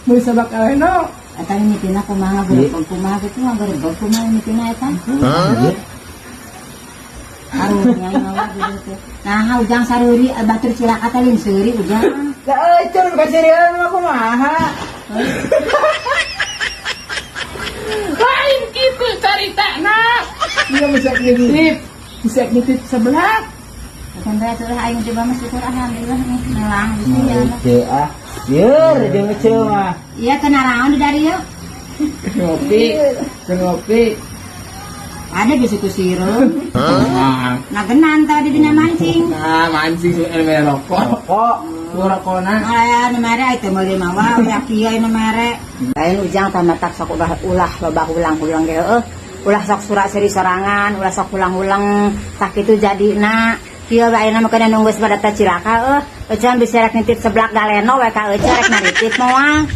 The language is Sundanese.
Meuli sabak galeno. Eta mimitina kumaha, gerebeg kumaha kitu, ngagerebeg kumaha mimitina eta? Iya. Karunya nyawa gitu teh. Nah, Ujang saruri, batur cilaka teh lain seuri, Ujang. Da euy, cur kaseurian mah kumaha? Lain kitu caritana. Iya bisa nitip. Bisa nitip sebelah. Bukan bae atuh lah, aing coba mah syukur alhamdulillah nih melang gitu ya. Ece ah. Lieur jeung Ece mah. Iya, kena raon di dari yuk. Ngopi, ngopi. Ada bisa ku sireum. Nah, Nah, genan tadi dina mancing. Nah, mancing sih rokok. Kok Ku rokona. Aya nu mere teh meuli mah wah ulah kieu nu mere. Lain Ujang tamatak sok ulah ulah loba ulang-ulang ge heueuh. Ulah sok surak seri sorangan, ulah sok ulang-ulang tah kitu jadina. Kieu bae ayeuna mah kana nunggu pada teh cilaka eueuh. Ujang bisa rek nitip seblak galeno we ka Ece, rek naritip moal.